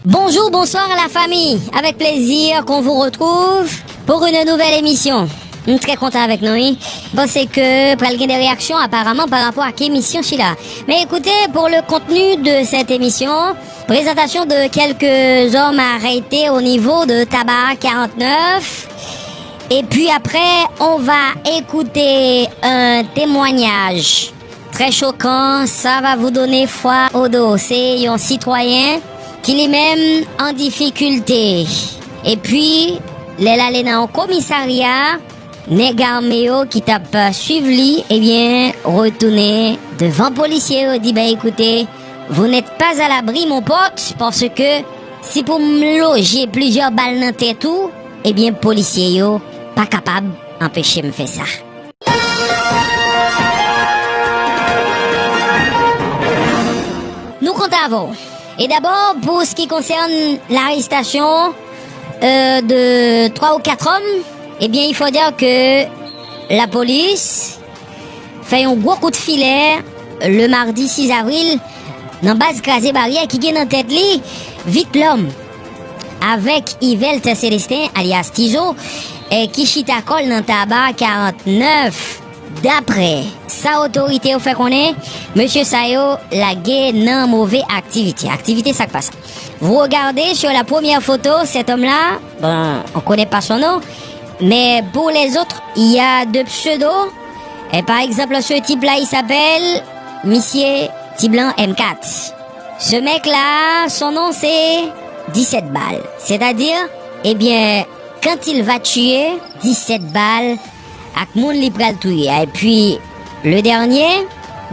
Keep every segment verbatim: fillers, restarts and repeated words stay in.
Bonjour, bonsoir la famille. Avec plaisir qu'on vous retrouve pour une nouvelle émission. M trè kontan avèk nou, wi. M panse ke pral gen de reyaksyon aparaman pa rapò ak emisyon sila. Mais écoutez, pour le contenu de cette émission, présentation de quelques hommes arrêtés au niveau de Tabac quarante-neuf. Et puis après, on va écouter un témoignage très choquant, ça va vous donner froid au dos. Se yon sitwayen ki li menm an difikilte. Epi, lè l ale nan yon komisarya, nèg ame yo ki t ap swiv li, ebyen, retounen devan polisye yo, di, ben, écoutez, vous n'êtes pas à l'abri, mon pote, parce que si pou m loje plizyè bal nan tèt ou, ebyen, polisye yo pa kapab anpeche m fè sa. Nou kontan avè w. Et d'abord, pour ce qui concerne l'arrestation euh, de trois ou quatre hommes, eh bien, il faut dire que la police fè yon gwo kout filè le mardi sis avril nan baz Kraze Baryè ki gen nan tèt li Vitelhomme avèk Yvelt Célestin, alias Tizo, eh, ki chita kò l nan Taba karant nèf. Daprè sa otorite yo fè konnen, mesye sa yo lage nan move aktivite. Aktivite sa k pa sa. Vous regardez sur la première photo, cet homme-là, bon, on connaît pas son nom, mais pour les autres, il y a deux pseudos. Et par exemple, ce type-là, il s'appelle Monsieur Tiblan M quatre. Ce mec-là, son nom, c'est dix-sept balles. C'est-à-dire, eh bien, quand il va tuer, dix-sept balles ak moun li pral touye a. Epi, le dènye,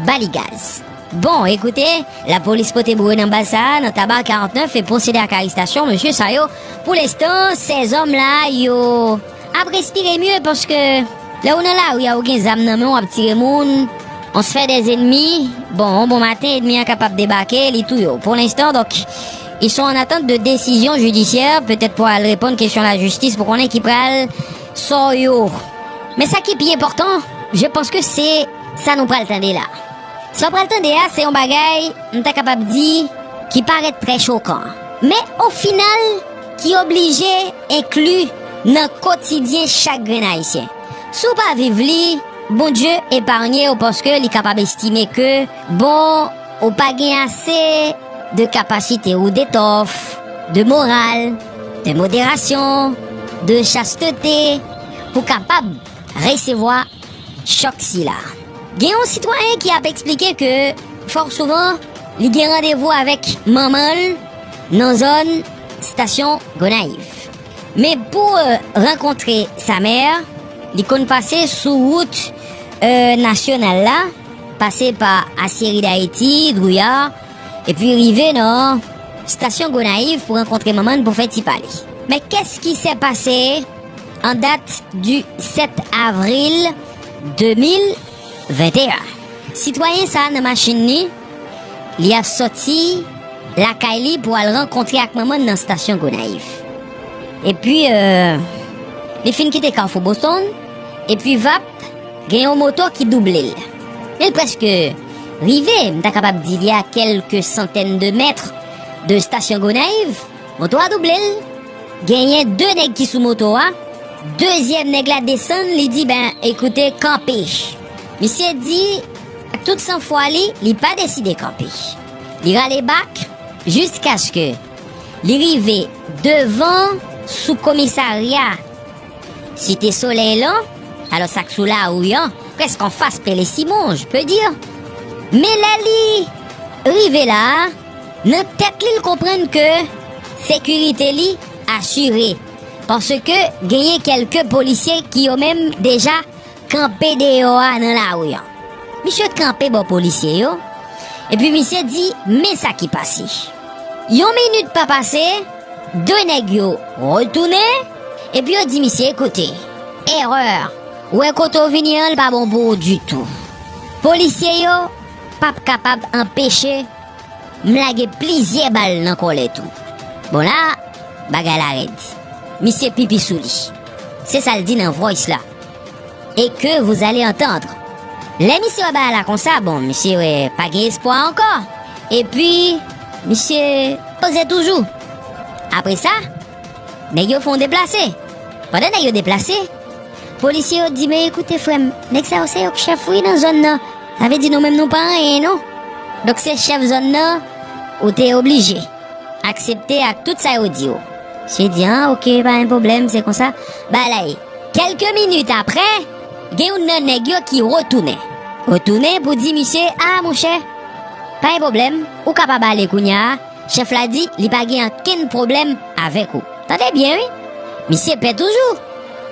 bal gaz. Bon, écoutez, lapolis pote boure nan baz sa a, nan Taba karant nèf, e pwosede ak arestasyon mesye sa yo. Pou lenstan, sèzòm la yo ap respire mye, paske lè ou nan lari a, ou gen zam nan men w, w ap tire moun, on se fait des ennemis. Bon, yon bon maten, ènmi an kapab debake, li touye w. Pou lenstan, donk, ils sont en attente de décision judiciaire, petèt pou al reponn kesyon lajistis, pou konnen ki pral sò yo. Men sa ki pi enpòtan, je pense que se sa nou pral tande la. Sa w pral tande a, se yon bagay, m ta kapab di, ki parèt trè chokan. Men o final, ki oblije enkli nan kotidyen chak grenn Ayisyen. Si w pa viv li, Bondye epaye w, paske li kapab estime ke, bon, ou pa gen ase de kapasite ou detòf, de moral, de moderasyon, de chastete pou kapab resevwa chòk sila. Gen yon sitwayen ki ap eksplike ke fò souvan li gen randevou avèk manman l nan zòn stasyon Gonayiv. Men pou euh, rankontre sa mè, li konn pase sou wout euh, nasyonal la, pase pa Asyeri Dayiti, Drouya, epi rive nan stasyon Gonayiv pou rankontre manman l pou fè ti pale. Men qu'est-ce qui s'est passé en date du sept avril deux mille vingt et un? Sitwayen sa nan machin li, li ap sòti lakay li pou al rankontre ak manman l nan stasyon Gonayiv. Epi, euh, li fin kite Kafou Boston, epi vap, gen yon moto ki double l. Men l prèske rive, m ta kapab di li a kèlke santèn de mèt de stasyon Gonayiv, moto a double l. Genyen de nèg ki sou moto a. Dezyèm nèg la desann, li di, ben, ekoute, kanpe. Misye di, ak tout sanfwa li, li pa deside kanpe. Li rale bak, jiskaske li rive devan sou komisarya Site Solèy lan, alò sa k sou lari an, prèske anfas Pele Simon, je peux dire. Men lè li rive la a, nan tèt li, l konprann ke sekirite li asire, paske genyen kèlke polisye ki yo menm deja kanpe deyò a nan lari an. Misye kanpe bò polisye yo, epi misye di, men sa ki pase. Yon minit pa pase, de nèg yo retounen, epi yo di misye, ekoute, erè, ou wè kote w vini an, l pa bon pou ou ditou. Polisye yo p ap kapab anpeche m lage plizyè bal nan kòlèt ou. Bon la, bagay la rèd. Misye pipi sou li. Se sa l di nan voice la. Et que vous allez entendre. Lè misye wè bagay la konsa, bon, misye wè pa gen espwa ankò. Epi, misye poze toujou. Apre sa, nèg yo fè yon deplase. Pandan nèg yo deplase, polisye yo di, "Men ekoute, frè m, nèg sa yo se yo k chèf wi nan zòn nan. Sa vle di nou menm nou pa anyen non. Donk se chèf zòn nan, ou te oblije aksepte ak tout sa yo di w." Misye di, "An, oke, pa gen pwoblèm, se konsa." Bagay la ye. Kèlke minit apre, gen youn nan nèg yo ki retounen. Retounen pou di misye, "A, monchè, pa gen pwoblèm, ou kapab ale kounye a." Chèf la di li pa gen ankenn pwoblèm avèk ou. Tande byen, wi. Misye pè toujou.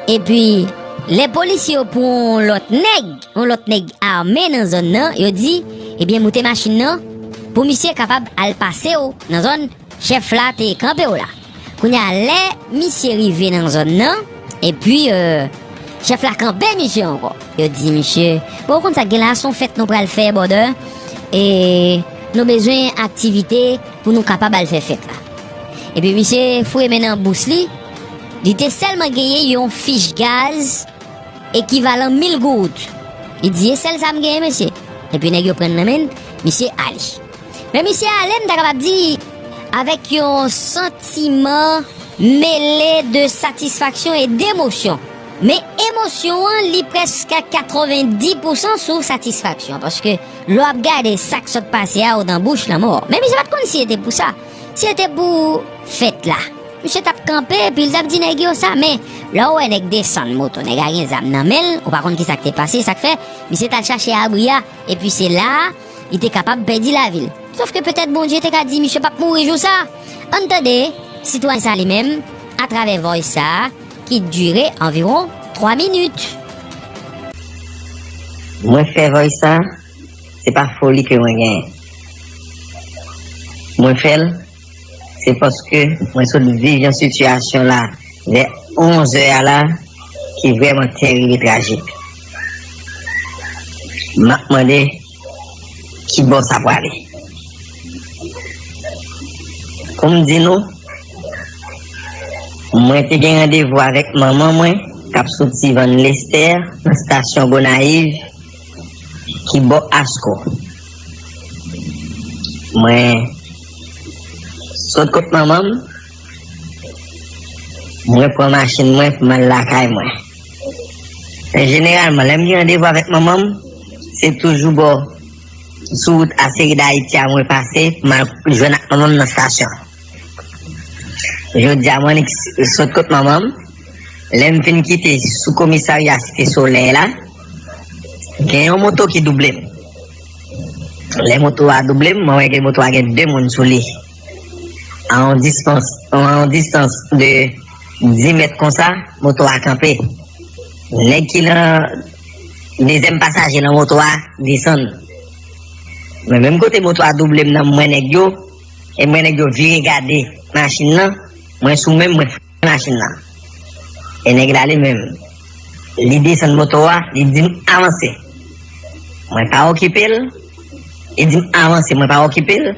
Epi, lè polisye yo pran yon lòt nèg, yon lòt nèg ame nan zòn nan, yo di, "Ebyen, moute machin nan pou misye kapab al pase w nan zòn chèf la te kanpe w la." Kounye a, lè misye rive nan zòn nan, epi, euh, chèf la kanpe misye ankò. Yo di misye, "Bon, ou konn sa k gen la, se yon fèt nou pral fè, brother. E nou bezwen aktivite pou nou kapab al fè fèt la." Epi misye foure men nan bous li, li te sèlman genyen yon fich gaz ekivalan mil goud. Li di, "E sèl sa m genyen, mesye." Epi nèg yo pran l nan men l, misye ale. Men misye ale, m ta kapab di, avèk yon santiman mele de satisfaksyon e demosyon. Men emosyon an, li prèske a katrevenndis pousan sou satisfaksyon, paske lè w ap gade sa k sot pase a, o dan bouch lanmò. Men misye pa t konn si se te pou sa, si se te pou fèt la. Misye t ap kanpe, epi l t ap di nèg yo sa, men lè w wè nèg desann moto, nèg la gen zam nan men l, ou pa konn ki sa k te pase, sa k fè misye t al chache abri a, epi se la a, li te kapab pèdi lavi l. Sòf ke petèt Bondye te ka di misye p ap mouri jou sa. Ann tande sitwayen sa li menm atravè voice sa a ki dire anviwon twa minit. Mwen fè voice sa, se pa foli ke mwen genyen. Mwen fè l, se paske mwen sot viv yon sitiyasyon la vè onz è a la ki vrèman terib e trajik. M ap mande ki bò sa prale. Pou m di nou, mwen te gen randevou avèk manman mwen k ap soti Vann Lestè nan estasyon Gonayiv ki bò Asko. Mwen sot kot manman m, mwen pran machin mwen pou m al lakay mwen. Men jeneralman, lè m gen randevou avèk manman m, se toujou bò sou wout Aseri Dayiti a mwen pase pou m al jwenn ak manman m nan estasyon. Jodi a, mwen annik sot kot manman m. Lè m fin kite sou komisarya Site Solèy la, gen yon moto ki double m. Lè moto a double m, mwen wè ke moto a gen de moun sou li. A yon distans, a yon distans de dis mèt konsa, moto a kanpe. Nèg ki nan dezyèm pasaje nan moto a desann. Men menm kote moto a double m nan, mwen nèg yo, e mwen nèg yo vire gade machin nan, mwen sou men mwen machin nan. E nèg la li menm, li desann moto a, li di m avanse. Mwen pa okipe l, li di m avanse, mwen pa okipe l.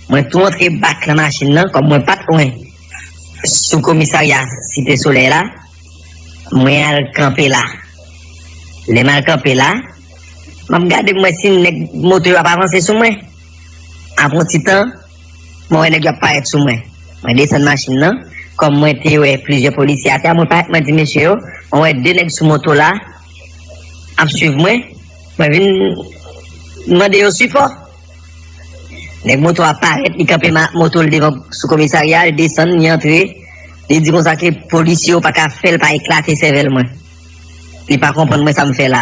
Mwen tou antre bak nan machin nan, kòm mwen pa t lwen sou komisarya Site Solèy la, mwen al kanpe la. Lè m al kanpe la, m ap gade m wè si nèg moto yo ap avanse sou mwen. Apre yon ti tan, mwen wè nèg yo ap parèt sou mwen. Mwen desann machin nan. Kòm mwen te wè plizyè polisye atè a, mwen parèt, mwen di mesye yo, mwen wè de nèg sou moto la ap swiv mwen. Mwen vin mande yo sipò. Nèg moto a parèt, li kanpe ma-, moto l devan sou komisarya, li desann, li antre. Li di konsa ke polisye yo pa ka fè l pa eklate sèvèl mwen. Li pa konprann mwen sa m fè la.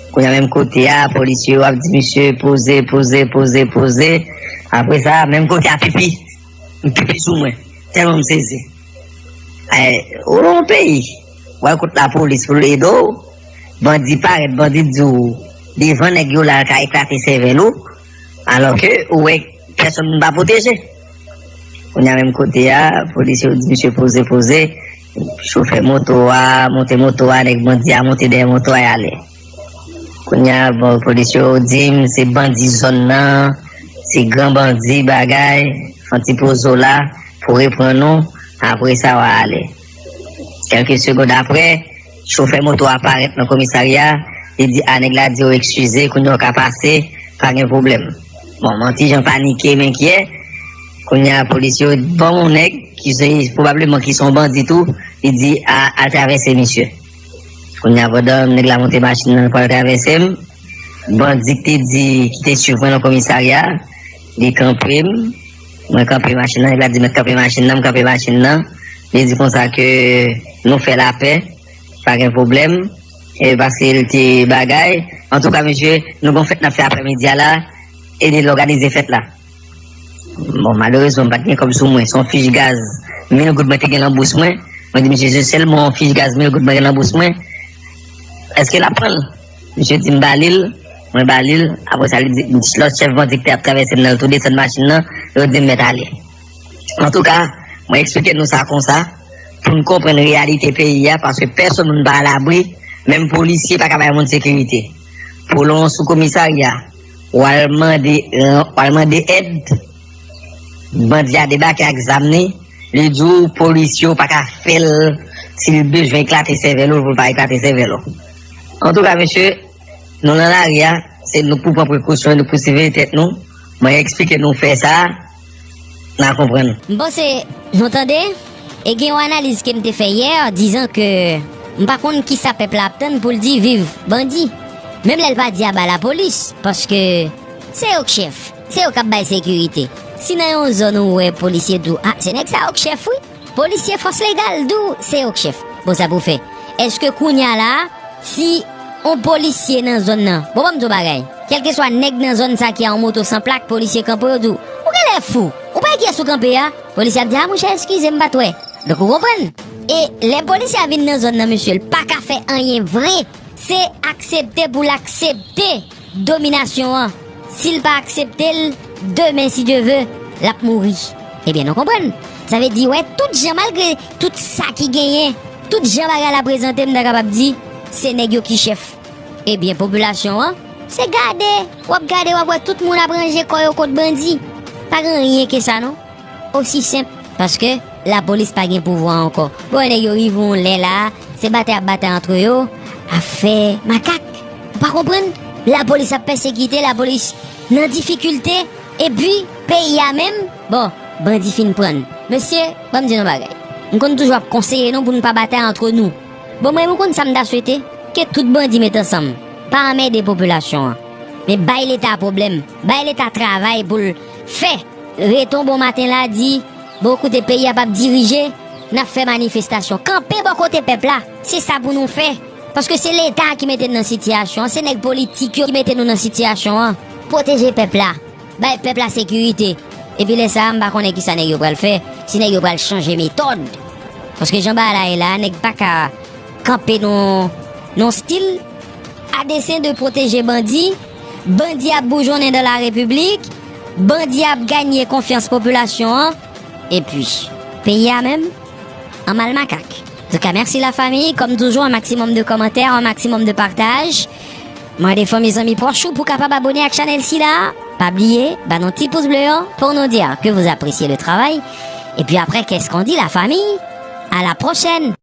Kounye a menm kote a, polisye yo ap di misye poze, poze, poze, poze. Apre sa, menm kote a pipi. M pipi sou mwen. Tèlman m sezi. Ay, ou nan yon peyi. W al kot lapolis pou l ede w. Bandi parèt, bandi di w devan nèg yo la ka eklate sèvèl ou. Alò ke ou wè pèsonn pa pwoteje. Kounye a menm kote a, polisye yo di misye poze, poze. Chofè moto a monte moto a, nèg bandi a monte dèyè moto a, y ale. Kounye a, bon, polisye yo di m se bandi zòn nan, se gran bandi, bagay, fè yon ti poze w la pou reprann ou, apre sa w a ale. Kèlke segond apre, chofè moto a parèt nan komisarya, li di a nèg la di yo eskize, kounye a w ka pase, pa gen pwoblèm. Bon, mwen ti jan panike, m enkyè. Kounye a, polisye yo ban m yon nèg ki se pwobableman ki se yon bandi tou, li di a, al travèse misye. Kounye a pandan nèg la monte machin nan pou al travèse m, bandi ki te di, ki te swiv mwen nan komisarya, li kanpe m, mwen kanpe machin nan, nèg la di mèt kanpe machin nan, m kanpe machin nan, li di konsa ke nou fè lapè, pa gen pwoblèm, e paske l te bagay. Antouka mesye, nou gon fèt n ap fè aprèmidi a la, ede l òganize fèt la. Bon, malerezman, m pa t gen kòb sou mwen. Se yon fich gaz mil goud mwen te gen nan bous mwen. Mwen di misye, se sèlman yon fich gaz mil goud mwen gen nan bous mwen. Èske l ap pran l? Misye di m ba li l. Mwen ba li l. Apre sa, li di, lòt chèf bandi ki te ap travèse m nan, yo tou desann machin nan. Yo di m mèt ale. Antouka, mwen eksplike nou sa konsa, pou n konprann reyalite peyi a, paske pèsonn moun pa alabri, menm polisye pa ka bay moun sekirite. Pou w al sou komisarya, w al mande, w al mande èd, bandi a debake ak zam li, li di w polisye w pa ka fè l, si l bezwen eklate sèvèl ou, pou l pa eklate sèvèl ou. Antouka, mesye, nou nan lari a, se nou pou pran prekosyon, nou pou siveye tèt nou. Mwen eksplike nou fè sa, n a konprann. M panse nou tande, e gen yon analiz ke m te fè yè, dizan ke m pa konn kisa pèp la ap tann pou l di viv bandi. Menm lè l pa di aba lapolis, paske se yo k chèf, se yo k ap bay sekirite. Si nan yon zòn ou wè polisye di w, a, se nèg sa yo k chèf, wi. Polisye fòs legal di w se yo k chèf. Bon, sa pou fè. Èske kounye a la a, si yon polisye nan zòn nan, bon, ban m di w bagay, kèlkeswa nèg nan zòn sa ki a yon moto san plak, polisye kanpe w, yo di w, ou genlè fou, ou pa wè kiyès ou kanpe a? Polisye ap di, a, monchè, eskize m, m pa t wè. Donk, ou konprann? E lè polisye a vin nan zòn nan, mesye, l pa ka fè anyen vre. Se aksepte pou l aksepte dominasyon an. Si l pa aksepte l, demen, si Dye ve, l ap mouri. Ebyen, nou konprann? Sa vle di, wè, tout jan, malgre tout sa ki genyen, tout jan bagay la prezante, m ta kapab di, se nèg yo ki chèf. Ebyen, popilasyon an, se gade, w ap gade, w ap wè tout moun ap ranje kò yo kont bandi. Pa gen anyen ke sa, non. Osi senp, paske lapolis pa gen pouvwa ankò. Bon, nèg yo rive yon lè la, se batay ap batay antre yo, afè makak. Ou pa konprann? Lapolis ap pèsekite, lapolis nan difikilte, epi peyi a menm, bon, bandi fin pran l. Mesye, ban m di nou bagay. M konn toujou ap konseye nou pou nou pa batay antre nou. Bon, mwen, ou konn sa m ta swete? Ke tout bandi met ansanm. Pa anmède popilasyon an. Men bay Leta pwoblèm. Bay Leta travay pou l fè. Rete yon bon maten la, di, bon, koute, peyi a p ap dirije, n ap fè manifestasyon. Kanpe bò kote pèp la. Se sa pou nou fè. Paske se Leta ki mete n nan sitiyasyon an. Se nèg politik yo ki mete nou nan sitiyasyon an. Pwoteje pèp la. Bay pèp la sekirite. Epi lè sa a, m pa konnen kisa nèg yo pral fè, si nèg yo pral chanje metòd. Paske jan bagay la ye la, nèg pa ka kanpe nan, nan stil a desen de pwoteje bandi. Bandi ap boujonnen dan la repiblik. Bandi ap ganye konfyans popilasyon an. Epi, peyi a menm, an mal makak. Antouka, mèsi lafanmi. Kòm toujou, un maximum de commentaires, un maximum de partage. Mande fanmi, zanmi, pwòch ou pou kapab abone ak chanèl sila. Pa bliye, ba nou ti pous ble an pour nous dire que vous appréciez le travail. Et puis après, qu'est-ce qu'on dit, la famille? À la prochaine!